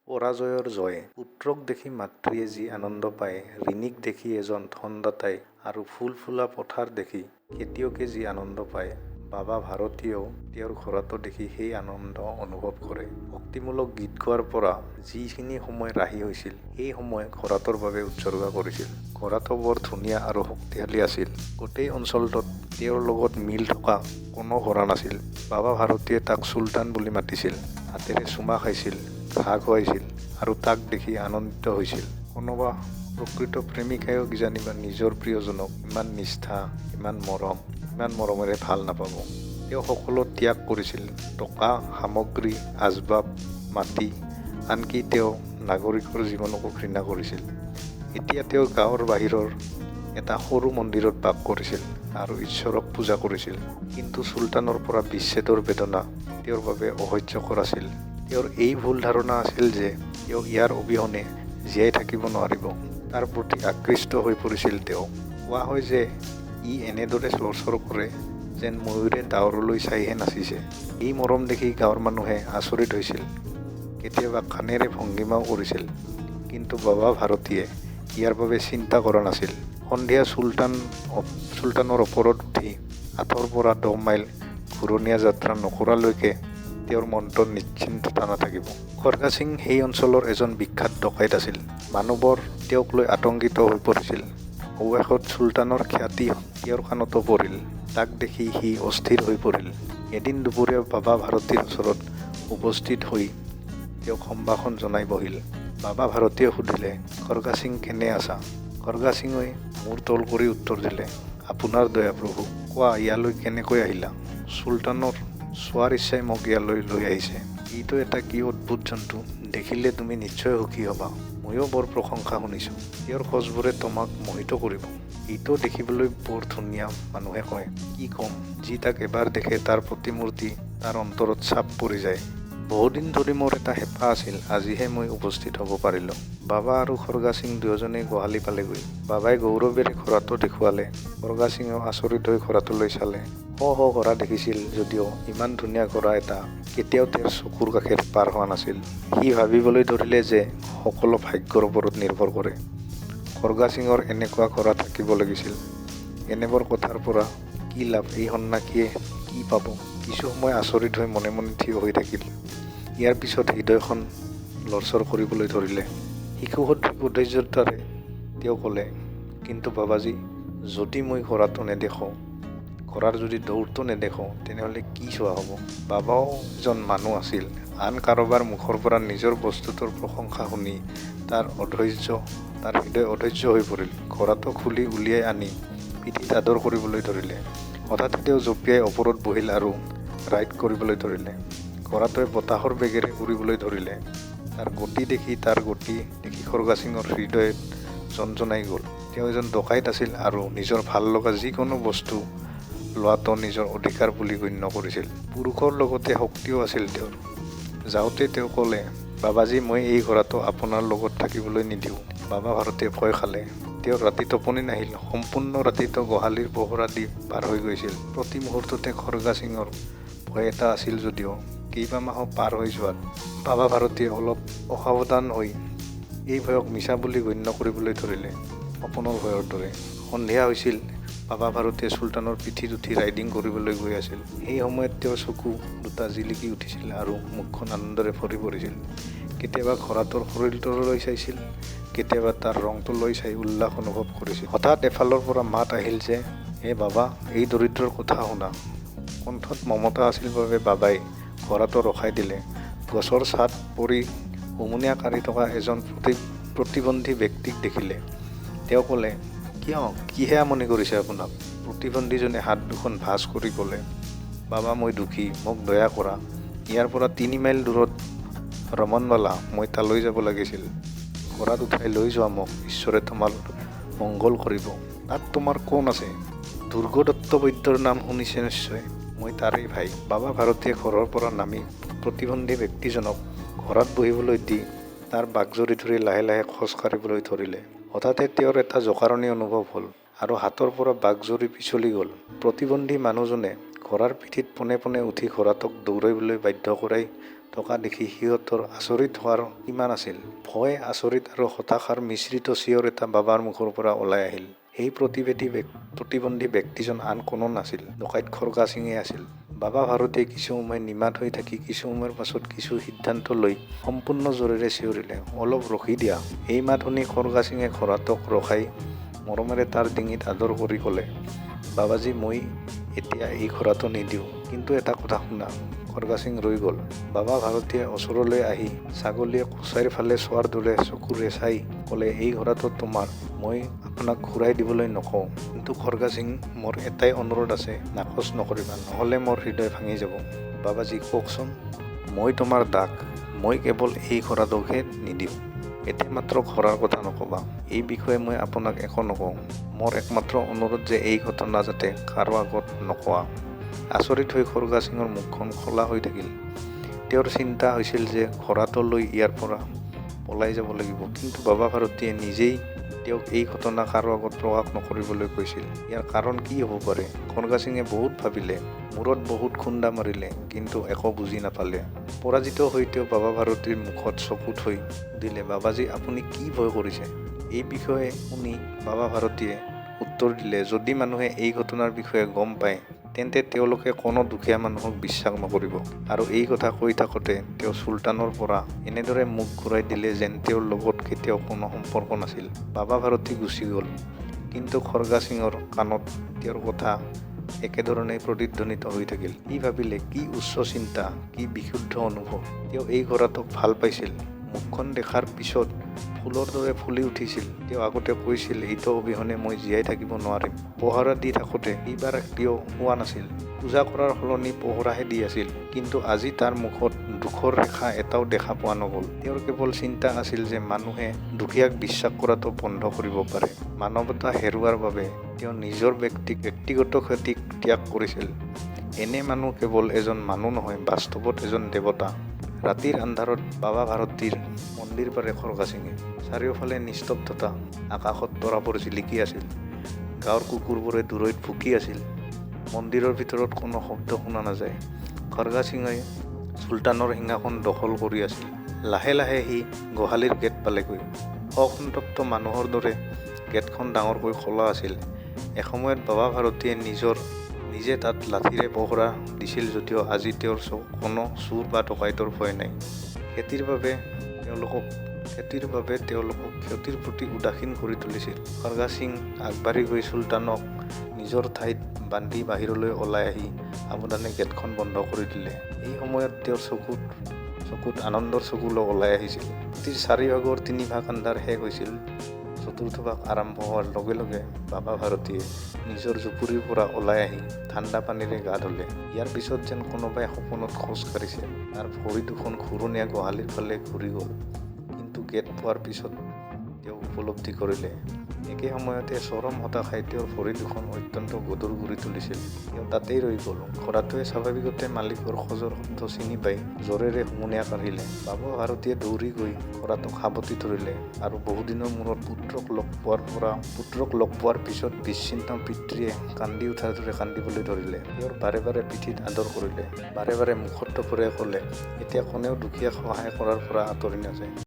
পৰাজয়ৰ জয়। পুত্ৰক দেখি মাতৃয়ে যি আনন্দ পায়, ঋণীক দেখি এজন ধনদাতাই আৰু ফুল ফুলা পথাৰ দেখি খেতিয়কে যি আনন্দ পায়, বাবা ভাৰতীয়েও তেওঁৰ ঘোঁৰাটো দেখি সেই আনন্দ অনুভৱ কৰে। ভক্তিমূলক গীত গোৱাৰ পৰা যিখিনি সময় ৰাহি হৈছিল, সেই সময় ঘোঁৰাটোৰ বাবে উৎসৰ্গা কৰিছিল। ঘোঁৰাটো বৰ ধুনীয়া আৰু শক্তিশালী আছিল। গোটেই অঞ্চলটোত তেওঁৰ লগত মিল থকা কোনো ঘোঁৰা নাছিল। বাবা ভাৰতীয়ে তাক চুলতান বুলি মাতিছিল, হাতেৰে চুমা খাইছিল, ঘাঁহ খুৱাইছিল আৰু তাক দেখি আনন্দিত হৈছিল। কোনোবা প্ৰকৃত প্ৰেমিকাইও কিজানিবা নিজৰ প্ৰিয়জনক ইমান নিষ্ঠা, ইমান মৰম, ইমান মৰমেৰে ভাল নাপাব। তেওঁ সকলো ত্যাগ কৰিছিল, টকা, সামগ্ৰী, আচবাব, মাটি, আনকি তেওঁ নাগৰিকৰ জীৱনকো ঘৃণা কৰিছিল। এতিয়া তেওঁ গাঁৱৰ বাহিৰৰ এটা সৰু মন্দিৰত বাস কৰিছিল আৰু ঈশ্বৰক পূজা কৰিছিল। কিন্তু চুলতানৰ পৰা বিচ্ছেদৰ বেদনা তেওঁৰ বাবে অসহ্যকৰ আছিল। তেওঁৰ এই ভুল ধাৰণা আছিল যে তেওঁ ইয়াৰ অবিহনে জীয়াই থাকিব নোৱাৰিব। তাৰ প্ৰতি আকৃষ্ট হৈ পৰিছিল তেওঁ। কোৱা হয় যে ই এনেদৰে লৰচৰ কৰে যেন ময়ূৰে ডাৱৰলৈ চাইহে নাচিছে। এই মৰম দেখি গাঁৱৰ মানুহে আচৰিত হৈছিল, কেতিয়াবা কাণেৰে ভংগিমাও কৰিছিল। কিন্তু বাবা ভাৰতীয়ে ইয়াৰ বাবে চিন্তা কৰা নাছিল। সন্ধিয়া চুলতানৰ ওপৰত উঠি 8ৰ পৰা 10 মাইল ঘূৰণীয়া যাত্ৰা নকৰালৈকে তেওঁৰ মনটোত নিশ্চিন্ততা নাথাকিব। খৰ্গা সিং সেই অঞ্চলৰ এজন বিখ্যাত ডকাইত আছিল। মানুহবোৰ তেওঁক লৈ আতংকিত হৈ পৰিছিল। অৱশেষত চুলতানৰ খ্যাতি তেওঁৰ কাণতো পৰিল। তাক দেখি সি অস্থিৰ হৈ পৰিল। এদিন দুপৰীয়া বাবা ভাৰতীৰ ওচৰত উপস্থিত হৈ তেওঁক সম্ভাষণ জনাই বহিল। বাবা ভাৰতীয়ে সুধিলে, "খৰ্গা সিং, কেনে আছা?" খৰ্গা সিঙে মূৰ তল কৰি উত্তৰ দিলে, "আপোনাৰ দয়া প্ৰভু।" "কোৱা, ইয়ালৈ কেনেকৈ আহিলা?" "চুলতানৰ চোৱাৰ ইচ্ছাই মোক ইয়ালৈ লৈ আহিছে। এইটো এটা কি অদ্ভুত জন্তু, দেখিলে তুমি নিশ্চয় সুখী হ'বা। ময়ো বৰ প্ৰশংসা শুনিছোঁ। তেওঁৰ খোজবোৰে তোমাক মোহিত কৰিব। এইটো দেখিবলৈ বৰ ধুনীয়া, মানুহে কয়। কি ক'ম, যি তাক এবাৰ দেখে তাৰ প্ৰতিমূৰ্তি তাৰ অন্তৰত ছাপ পৰি যায়। বহুদিন ধৰি মোৰ এটা হেঁপাহ আছিল, আজিহে মই উপস্থিত হ'ব পাৰিলোঁ।" বাবা আৰু খৰ্গা সিং দুয়োজনেই গোহালি পালেগৈ। বাবাই গৌৰৱেৰে ঘোঁৰাটো দেখুৱালে। খৰ্গা সিঙেও আচৰিত হৈ ঘোঁৰাটোলৈ চালে। শ শ ঘোঁৰা দেখিছিল যদিও ইমান ধুনীয়া ঘোঁৰা এটা কেতিয়াও তেওঁৰ চকুৰ কাষেৰে পাৰ হোৱা নাছিল। সি ভাবিবলৈ ধৰিলে যে সকলো ভাগ্যৰ ওপৰত নিৰ্ভৰ কৰে। খৰ্গা সিঙৰ এনেকুৱা ঘোঁৰা থাকিব লাগিছিল। এনেবোৰ কথাৰ পৰা কি লাভ, এই সন্ন্যাসীয়ে কি পাব? কিছু সময় আচৰিত হৈ মনে মনে থিয় হৈ থাকিল। ইয়াৰ পিছত হৃদয়খন লৰচৰ কৰিবলৈ ধৰিলে। শিশুসদৃশ অধৈৰ্যতাৰে তেওঁ ক'লে, "কিন্তু বাবাজী, যদি মই ঘোঁৰাটো নেদেখোঁ, ঘোঁৰাৰ যদি দৌৰটো নেদেখোঁ, তেনেহ'লে কি চোৱা হ'ব?" বাবাও এজন মানুহ আছিল। আন কাৰোবাৰ মুখৰ পৰা নিজৰ বস্তুটোৰ প্ৰশংসা শুনি তাৰ হৃদয় অধৈৰ্য হৈ পৰিল। ঘোঁৰাটো খুলি উলিয়াই আনি পিঠিত আদৰ কৰিবলৈ ধৰিলে। হঠাতে তেওঁ জঁপিয়াই ওপৰত বহিল আৰু ৰাইড কৰিবলৈ ধৰিলে। ঘোঁৰাটোৱে বতাহৰ বেগেৰে উৰিবলৈ ধৰিলে। তাৰ গতি দেখি খৰ্গা সিঙৰ হৃদয়ত জনজনাই গ'ল। তেওঁ এজন ডকাইত আছিল আৰু নিজৰ ভাল লগা যিকোনো বস্তু লোৱাটো নিজৰ অধিকাৰ বুলি গণ্য কৰিছিল। পুৰুষৰ লগতে শক্তিও আছিল তেওঁৰ। যাওঁতে তেওঁ ক'লে, "বাবাজী, মই এই ঘোঁৰাটো আপোনাৰ লগত থাকিবলৈ নিদিওঁ।" বাবা ভাৰতীয়ে ভয় খালে। তেওঁৰ ৰাতি টোপনি নাহিল। সম্পূৰ্ণ ৰাতিটো গোহালিৰ পহৰা দি পাৰ হৈ গৈছিল। প্ৰতি মুহূৰ্ততে খৰ্গা সিঙৰ ভয় এটা আছিল যদিও কেইবামাহো পাৰ হৈ যোৱাত বাবা ভাৰতীয়ে অলপ অসাৱধান হৈ এই ভয়ক মিছা বুলি গণ্য কৰিবলৈ ধৰিলে, সপোনৰ ভয়ৰ দৰে। সন্ধিয়া হৈছিল। বাবা ভাৰতীয়ে চুলতানৰ পিঠিত উঠি ৰাইডিং কৰিবলৈ গৈ আছিল। সেই সময়ত তেওঁৰ চকু দুটা জিলিকি উঠিছিল আৰু মুখখন আনন্দেৰে ভৰি পৰিছিল। কেতিয়াবা ঘোঁৰাটোৰ শৰীৰটোলৈ চাইছিল, কেতিয়াবা তাৰ ৰংটোলৈ চাই উল্লাস অনুভৱ কৰিছিল। হঠাৎ এফালৰ পৰা মাত আহিল যে, "হে বাবা, এই দৰিদ্ৰৰ কথা শুনা।" কণ্ঠত মমতা আছিল বাবে বাবাই ঘোঁৰাটো ৰখাই দিলে। গছৰ ছাঁত পৰি হুমুনিয়াহ কাঢ়ি থকা এজন প্ৰতিবন্ধী ব্যক্তিক দেখিলে। তেওঁ ক'লে, "কিয়, কিহে আমনি কৰিছে আপোনাক?" প্ৰতিবন্ধীজনে হাত দুখন ভাঁজ কৰি ক'লে, "বাবা, মই দুখী, মোক দয়া কৰা। ইয়াৰ পৰা 3 মাইল দূৰত ৰমনৱালা, মই তালৈ যাব লাগিছিল। ঘোঁৰাত উঠাই লৈ যোৱা মোক, ঈশ্বৰে তোমাৰ মংগল কৰিব।" "তাত তোমাৰ কোন আছে?" "দুৰ্গদত্ত বৈদ্যৰ নাম শুনিছে নিশ্চয়? মই তাৰেই ভাই।" বাবা ভাৰতীয়ে ঘোঁৰাৰ পৰা নামি প্ৰতিবন্ধী ব্যক্তিজনক ঘোঁৰাত বহিবলৈ দি তাৰ বাঘজৰী ধৰি লাহে লাহে খোজ কাঢ়িবলৈ ধৰিলে। হঠাতে তেওঁৰ এটা জোকাৰণি অনুভৱ হ'ল আৰু হাতৰ পৰা বাঘজৰী পিছলি গ'ল। প্ৰতিবন্ধী মানুহজনে ঘোঁৰাৰ পিঠিত পোনে পোনে উঠি ঘোঁৰাটোক দৌৰিবলৈ বাধ্য কৰাই থকা দেখি সিহঁতৰ আচৰিত হোৱাৰ সীমা নাছিল। ভয়, আচৰিত আৰু হতাশাৰ মিশ্ৰিত চিঞৰ এটা বাবাৰ মুখৰ পৰা ওলাই আহিল। সেই প্ৰতিবন্ধী ব্যক্তিজন আন কোনো নাছিল, ডকাইত খৰ্গা সিঙেই আছিল। বাবা ভাৰতীয়ে কিছু সময় নিমাত হৈ থাকি কিছু সময়ৰ পাছত কিছু সিদ্ধান্ত লৈ সম্পূৰ্ণ জোৰেৰে চিঞৰিলে, অলপ ৰখি দিয়া। এই মাত শুনি খৰ্গা সিঙে ঘোঁৰাটোক ৰখাই মৰমেৰে তাৰ ডিঙিত আদৰ কৰি ক'লে, বাবাজী, মই এতিয়া এই ঘোঁৰাটো নিদিওঁ, কিন্তু এটা কথা শুনা। খৰ্গা সিং ৰৈ গ'ল। বাবা ভাৰতীয়ে ওচৰলৈ আহি ছাগলীয়ে কচাইৰ ফালে চোৱাৰ দৰে চকুৰে চাই ক'লে, এই ঘোঁৰাটো তোমাৰ, মই আপোনাক ঘূৰাই দিবলৈ নকওঁ। কিন্তু খৰ্গা সিং, মোৰ এটাই অনুৰোধ আছে, নাকচ নকৰিবা, নহ'লে মোৰ হৃদয় ভাঙি যাব। বাবাজী, কওকচোন। মই তোমাৰ দাস, মই কেৱল এই ঘোঁৰাটোকহে নিদিওঁ। এতিয়া মাত্ৰ ঘোঁৰাৰ কথা নক'বা। এই বিষয়ে মই আপোনাক একো নকওঁ। মোৰ একমাত্ৰ অনুৰোধ যে এই ঘটনা যাতে কাৰো আগত নোকোৱা। আচৰিত হৈ খৰ্গা সিঙৰ মুখখন খোলা হৈ থাকিল। তেওঁৰ চিন্তা হৈছিল যে ঘোঁৰাটো লৈ ইয়াৰ পৰা পলাই যাব লাগিব। কিন্তু বাবা ভাৰতীয়ে নিজেই তেওঁক এই ঘটনা কাৰো আগত প্ৰকাশ নকৰিবলৈ কৈছিল। ইয়াৰ কাৰণ কি হ'ব পাৰে? খৰ্গা সিঙে বহুত ভাবিলে, মূৰত বহুত খুন্দা মাৰিলে, কিন্তু একো বুজি নাপালে। পৰাজিত হৈ তেওঁ বাবা ভাৰতীৰ মুখত চকু থৈ সুধিলে, বাবাজী, আপুনি কি ভয় কৰিছে? এই বিষয়ে শুনি বাবা ভাৰতীয়ে উত্তৰ দিলে, যদি মানুহে এই ঘটনাৰ বিষয়ে গম পায়, তেন্তে তেওঁলোকে কোনো দুখীয়া মানুহক বিশ্বাস নকৰিব। আৰু এই কথা কৈ থাকোঁতে তেওঁ চুলতানৰ পৰা এনেদৰে মুখ ঘূৰাই দিলে যেন তেওঁৰ লগত কেতিয়াও কোনো সম্পৰ্ক নাছিল। বাবা ভাৰতী গুচি গ'ল, কিন্তু খৰ্গা সিঙৰ কাণত তেওঁৰ কথা একেধৰণেই প্ৰতিধ্বনিত হৈ থাকিল। সি ভাবিলে, কি উচ্চ চিন্তা, কি বিশুদ্ধ অনুভৱ! তেওঁ এই ঘোঁৰাটোক ভাল পাইছিল। মুখখন দেখাৰ পিছত ফুলৰ দৰে ফুলি উঠিছিল। তেওঁ আগতে কৈছিল, এইটো অবিহনে মই জীয়াই থাকিব নোৱাৰিম। পহৰা দি থাকোঁতে এইবাৰ তেওঁ শোৱা নাছিল। পূজা কৰাৰ সলনি পহৰাহে দি আছিল। কিন্তু আজি তাৰ মুখত দুখৰ ৰেখা এটাও দেখা পোৱা নগ'ল। তেওঁৰ কেৱল চিন্তা আছিল যে মানুহে দুখীয়াক বিশ্বাস কৰাটো বন্ধ কৰিব পাৰে। মানৱতা হেৰুওৱাৰ বাবে তেওঁ নিজৰ ব্যক্তিগত ক্ষতিক ত্যাগ কৰিছিল। এনে মানুহ কেৱল এজন মানুহ নহয়, বাস্তৱত এজন দেৱতা। ৰাতিৰ আন্ধাৰত বাবা ভাৰতীৰ মন্দিৰ পাৰে খৰ্গা সিঙে। চাৰিওফালে নিস্তব্ধতা। আকাশত তৰাবোৰ জিলিকি আছিল। গাঁৱৰ কুকুৰবোৰে দূৰৈত ভুকি আছিল। মন্দিৰৰ ভিতৰত কোনো শব্দ শুনা নাযায়। খৰ্গা সিঙে চুলতানৰ সিংহাসন দখল কৰি আছিল। লাহে লাহে সি গোহালিৰ গেট পালেগৈ। শোকসন্তপ্ত মানুহৰ দৰে গেটখন ডাঙৰকৈ খোলা আছিল। এসময়ত বাবা ভাৰতীয়ে নিজে তাত লাঠিৰে পহৰা দিছিল যদিও আজি তেওঁৰ কোনো চোৰ বা ডকাইতৰ ভয় নাই। খেতিৰ বাবে তেওঁলোকক ক্ষতিৰ প্ৰতি উদাসীন কৰি তুলিছিল। খৰ্গা সিং আগবাঢ়ি গৈ চুলতানক নিজৰ ঠাইত বান্ধি বাহিৰলৈ ওলাই আহি সাৱধানে গেটখন বন্ধ কৰি দিলে। এই সময়ত তেওঁৰ চকুত আনন্দৰ চকুলো ওলাই আহিছিল। ৰাতিৰ চাৰিভাগৰ তিনিভাগ আন্ধাৰ শেষ হৈছিল। চতুৰ্থ ভাগ আৰম্ভ হোৱাৰ লগে লগে বাবা ভাৰতীয়ে নিজৰ জুপুৰিৰ পৰা ওলাই আহি ঠাণ্ডা পানীৰে গা ধুলে। ইয়াৰ পিছত যেন কোনোবাই সপোনত খোজ কাঢ়িছে। তাৰ ভৰি দুখন ঘূৰণীয়া গোহালিৰ ফালে ঘূৰি গ'ল। কিন্তু গেট পোৱাৰ পিছত তেওঁ উপলব্ধি কৰিলে, একে সময়তে চৰম হতাশাই তেওঁৰ ভৰি দুখন অত্যন্ত গধুৰ কৰি তুলিছিল। তেওঁ তাতেই ৰৈ গ'ল। ঘোঁৰাটোৱে স্বাভাৱিকতে মালিকৰ খোজৰ শব্দ চিনি পাই জোৰেৰে হুমুনিয়াহ কাঢ়িলে। বাবা ভাৰতীয়ে দৌৰি গৈ ঘোঁৰাটোক সাৱটি ধৰিলে আৰু বহুদিনৰ মূৰত পুত্ৰক লগ পোৱাৰ পিছত বিচ্ছিন্ন পিতৃয়ে কান্দি উঠাৰ দৰে কান্দিবলৈ ধৰিলে। তেওঁৰ বাৰে বাৰে পিঠিত আদৰ কৰিলে, বাৰে বাৰে মুখত থপৰিয়াই ক'লে, এতিয়া কোনেও দুখীয়াক সহায় কৰাৰ পৰা আঁতৰি নাযায়।